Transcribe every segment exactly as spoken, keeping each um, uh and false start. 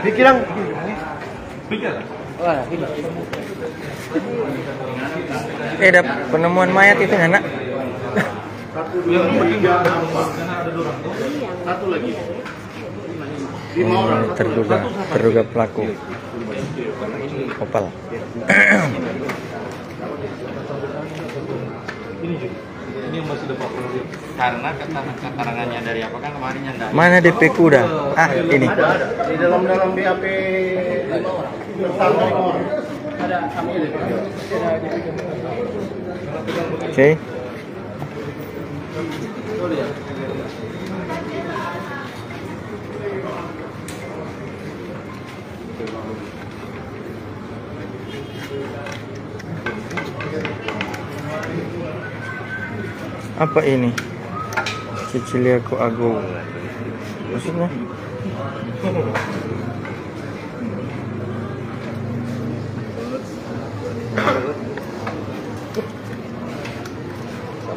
Pikiran. Wah, ini. Eh, ada penemuan mayat itu, anak. Ini terduga, terduga pelaku. Opal. Ini juga. Ini yang masih dapat. Karena kata-, keterangannya dari apa kan kemarin yang dari. Mana D P kuda? Ah, ini. Di dalam, dalam B A P pertama. Oke. Apa ini? Cecilia Coago. Maksudnya?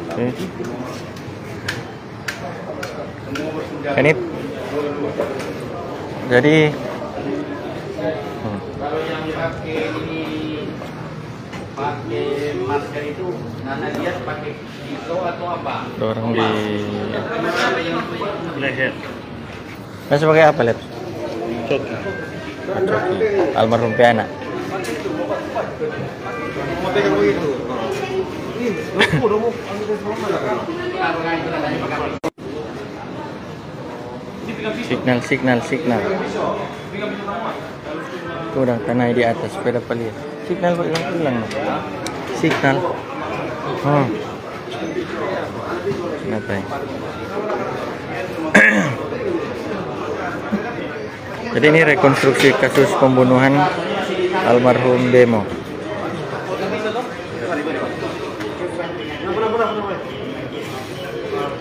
Oke. Ini jadi, hmm. Kalau yang pakai ini, pakai masker itu, Nana lihat pakai pisau atau apa? Dorong di leher. Nah, sebagai apa, Lep? Coki. Coki. Almarhum pe anak. Signal, signal, signal. Tuh, dang tanai di atas, supaya dapa lia. Signal kok hilang-hilang, no? Signal. Hmm. Kenapa ya? Jadi ini rekonstruksi kasus pembunuhan almarhum Bemo.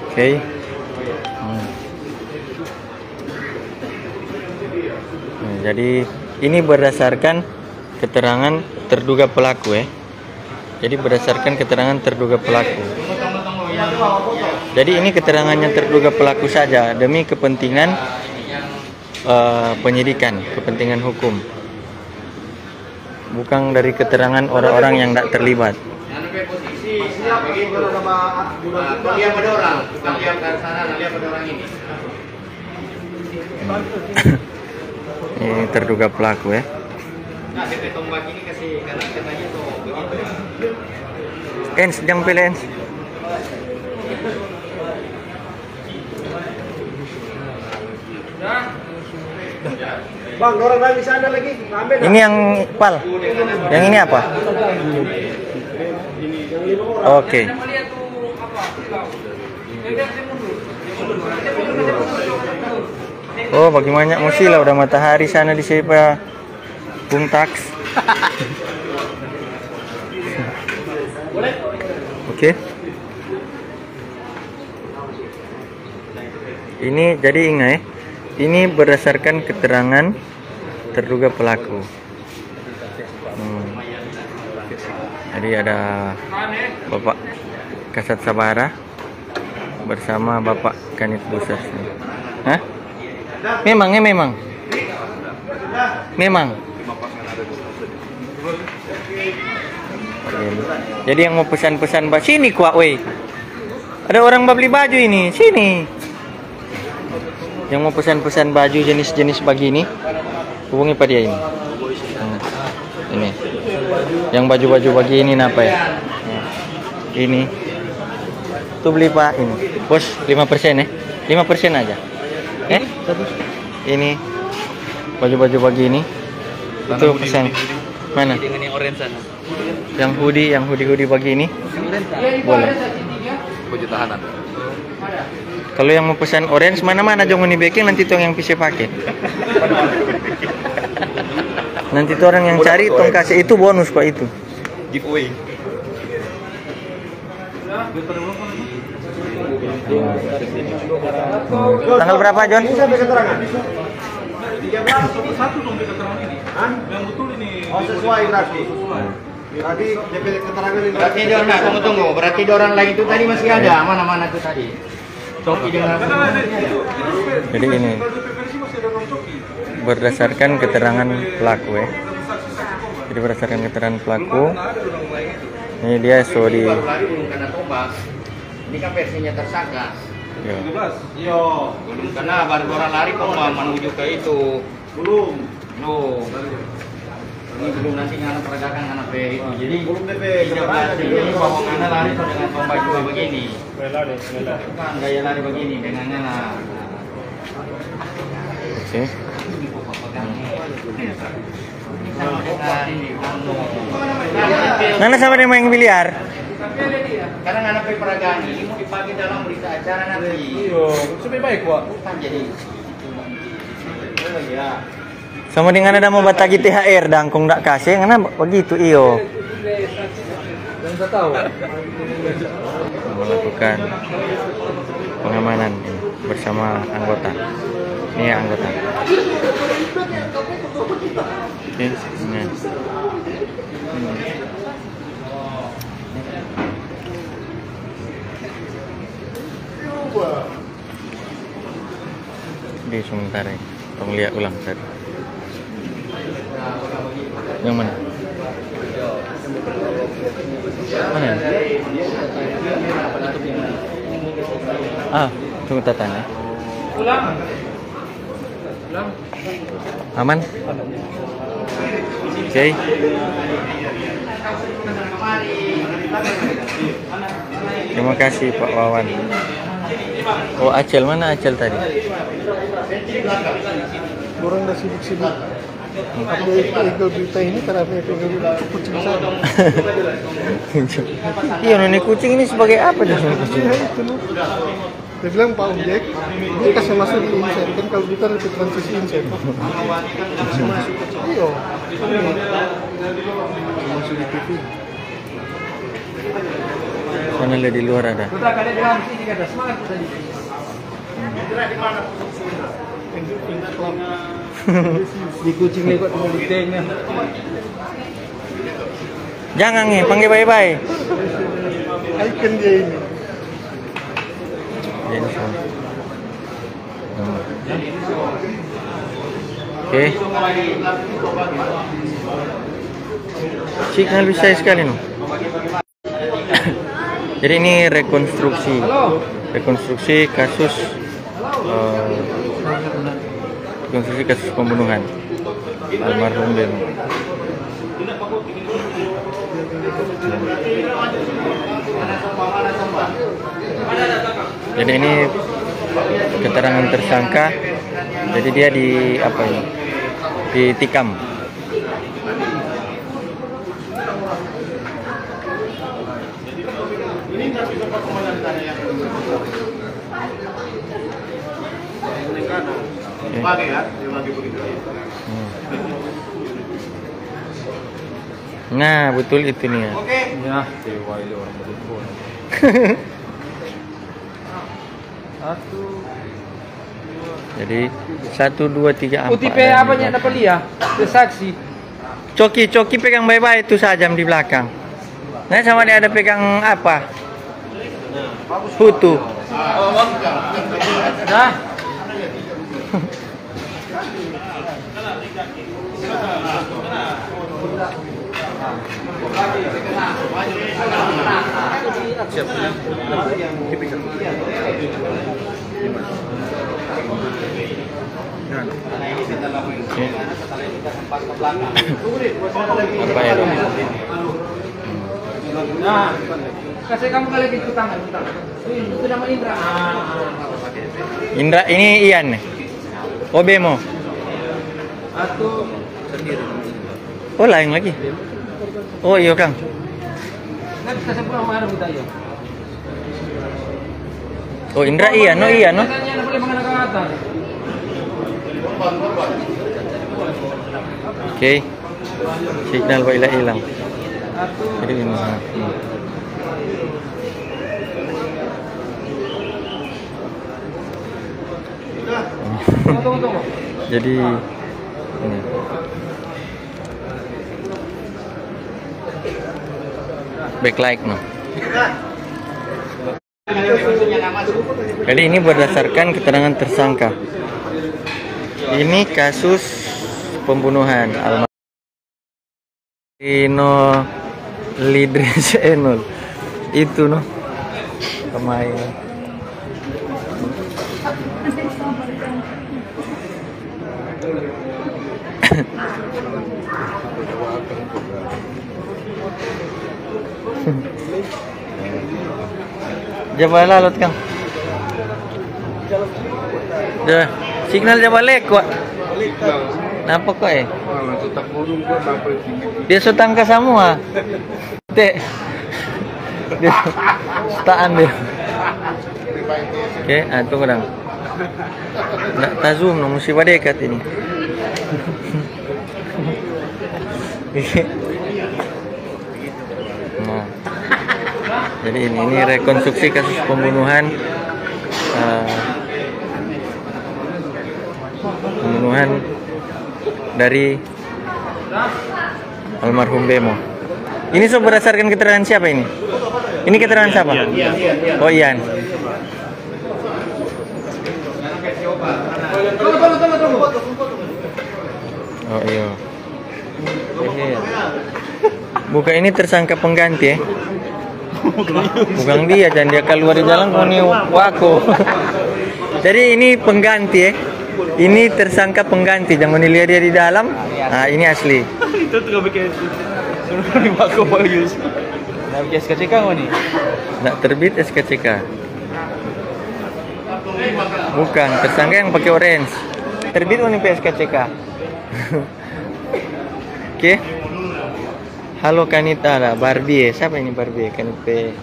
Oke. Hmm. Nah, jadi ini berdasarkan keterangan terduga pelaku, ya. Jadi berdasarkan keterangan terduga pelaku. Jadi ini keterangannya terduga pelaku saja demi kepentingan, eh, penyidikan, kepentingan hukum. Bukan dari keterangan orang-orang yang tidak terlibat. Ini terduga pelaku, ya. Ens, jangan pele, Ens. Bang, dorang lagi sana lagi. Ambil. Ini yang pal. Yang ini apa? Oke. Oh, bagaimana musi lah, udah matahari sana di sipa. Bung Taks. Oke. Ini jadi ingat, ya, ini berdasarkan keterangan terduga pelaku. Hmm. Jadi ada Bapak Kasat Sabara bersama Bapak Kanit Buser. Hah? Memang, ya, memang. Memang. Jadi yang mau pesan-pesan ba sini kwa, woi. Ada orang babli baju ini, sini. Yang mau pesan-pesan baju jenis-jenis bagini, hubungi pa dia ini. Hmm. Ini. Yang baju-baju bagini napa ya? Ini. Tu bli pa ini. Bos, lima persen, eh. Lima persen aja. Eh? Ini. Baju-baju bagini. Itu pesan. Mana? Dengan yang orange sana. Yang hoodie, yang hoodie-hoodie bagini. Boleh. Baju tahanan. Kalau yang mau pesan orange, mana-mana jo ngoni beking, nanti tong yang bisa pake. Nanti tu orang yang cari, tong kasih itu bonus kok itu. Giveaway. Tanggal berapa, John? Hah? Oh, sesuai berarti. Tadi dia pe keterangan ini. Berarti dia, nah, tunggu, tunggu. Berarti dia orang lain itu tadi masih ada. Mana-mana tuh tadi? Coki dengan. Jadi ini. Berdasarkan keterangan pelaku, ya. Jadi, berdasarkan keterangan pelaku, ini dia so di Ini kan versinya tersangka. Yo. Yo, belum, karena baru orang lari kong mau menuju ke itu. Belum. Belum. Ini belum, nanti ngana peragakan ngana pe itu. Jadi, belum, Bebe. Ini bahwa ngana lari dengan tombak juga begini. Bukan gaya lari begini, dengan ngana. Oke. Ngana sama deng maeng biliar. Karena ngana pe peragaan ini mau dipakai dalam berita acara nanti. Iyo, supaya baik, Wak. Bukan jadi. Oh, iya. Sama deng ngana da mo batagi T H R dang, kong da kase, ngana bagitu, iyo. Melakukan pengamanan ini bersama anggota. Ini ya, anggota. Oke, nah. Di sementara ini. Tong lia ulang tadi. Yang mana? Mana ini? Ah, tunggu, tatanya. Ulang. Ulang. Aman? Oke. Terima kasih, Pak Wawan. Oh, Acel, mana Acel tadi? Orang dah sibuk-sibuk. Apa itu Eagle berita ini, karena apa itu Eagle berita? Kucing sana. Iya, nona kucing ini sebagai apa dia, nona kucing? Iya, itu, no. Dia bilang, "Pak Ojek, dia kasih masuk di insen." Kan kalau kita ada transisi insen. Kasih masuk. Iya. Kasih masuk di T V. Sana lihat di luar ada. Kota, kalian bilang sini, kata, semangat kita di sini. Di kucing lewat di tengah. Jangan nih, panggil bae-bae. Icon dia ini. Dia ini semua. Hmm. Oke. Signal bisa sekali, no. Jadi ini rekonstruksi, rekonstruksi kasus, eh, rekonstruksi kasus pembunuhan almarhum Bemo. Jadi ini keterangan tersangka. Jadi dia di apa ini? Ditikam. Oke. Hmm. Nah, betul itu nih ya. Ya, dewa ini orang betul. Satu. Jadi, satu, dua, tiga, empat. Utipe apa nya dapat lia? Saksi. Coki, coki pegang bae-bae tu sajam di belakang. Nah, sama dia ada pegang apa? Hutu. Nah. Apa ya? Nah, kasih kamu kali itu tangan, tangan. Itu nama Indra. Ah, ah, ah. Indra, ini Ian nih. Oh, Bemo. Atau sendiri. Oh, lain lagi. Oh, iyo, Kang. Nanti kita pulang mana kita ya? Oh, Indra, iya, no, iya, no. Katanya nggak boleh menggunakan atas. Oke. Signal bae hilang. Jadi ini. Hmm. Jadi ini. Backlight, no. Jadi ini berdasarkan keterangan tersangka. Ini kasus pembunuhan almarhum Lino Lidris Enul. Itu no pemain. Jaba lalot kang. Dah, signal jaba lek kwa. Napa kwa eh? Dia so tangka samua. Te. Dia staan dia. Oke, ah, tunggu dang. Nggak ta zoom no, musti badekat ini. Nah, jadi ini, ini rekonstruksi kasus pembunuhan, eh, pembunuhan dari almarhum Bemo. Ini so berdasarkan keterangan siapa ini? Ini keterangan siapa? Oh, Ian. Oh, iya. Bukan, ini tersangka pengganti, eh? Bukan dia, dan dia keluar di dalam, kau ni wako. Jadi ini pengganti, eh? Ini tersangka pengganti, jangan dilihat dia di dalam. Ah, ini asli. Itu tuh bikin suruh di wako, Pak Yus. Nah, bikin S K C K kau ni? Nggak terbit S K C K. Bukan, tersangka yang pakai orange. Terbit kau ni P S K C K. Oke. Halo Kanita, ada Barbie. Siapa ini Barbie? Kanita pe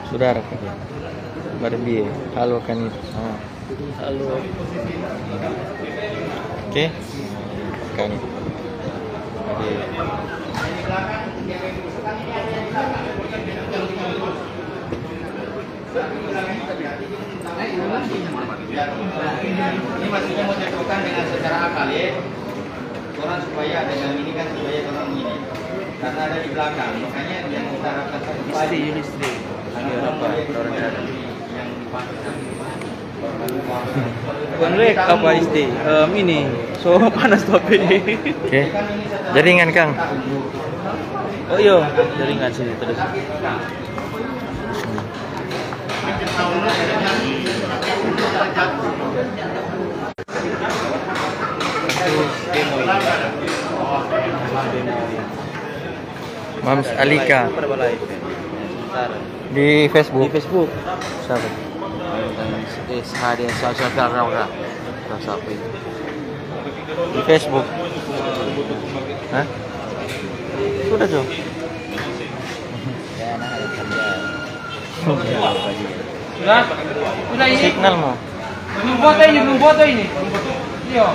sudara kali. Barbie. Halo Kanita. Ah. Halo. Oke. Kanita. Barbie. Ini maksudnya mau cocokkan dengan secara akal, ya. Orang supaya ada yang ini kan, supaya orang ini. Karena ada di belakang, makanya yang kita harapkan satu Istri, Yunistri. Ada orang apa? Orang yang di belakang. Bukan lek apa isti, em, ini, so panas tapi. Oke. Jaringan, Kang. Oh iyo, jaringan sini terus. Mams Alika. Sebentar. Di Facebook. Di Facebook. Siapa? Eh, S H D, sa-, sa-, sa-, sa-, sa-, siapa itu? Di Facebook. Hah? Sudah, Jo. Sudah? Sudah ini? Signal mo. Belum foto ini, belum foto ini. Iyo.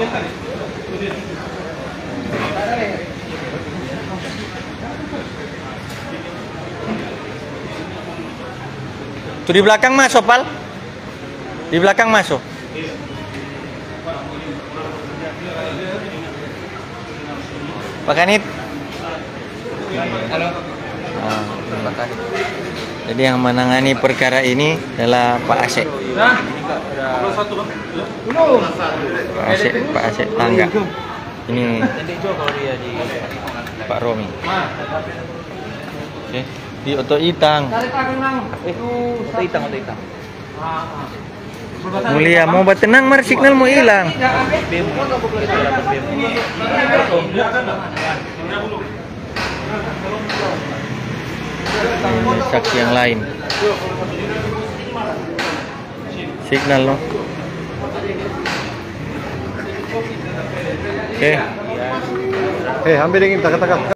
Tu di belakang maso, Pal. Di belakang maso. Pak Kanit. Halo. Ah, Pak Kanit. Jadi yang menangani perkara ini adalah Pak Asep. Hah? Belum. Pak Asep, Pak Asep Tangga. Ini Pak Romi. Oke, di Oto Itang. Eh, Oto Itang, Oto Itang. Mulia, mo batenang mar signal mo ilang. Ini saksi yang lain. Signal, no? Oke. Eh, ambil dingin, taka-taka.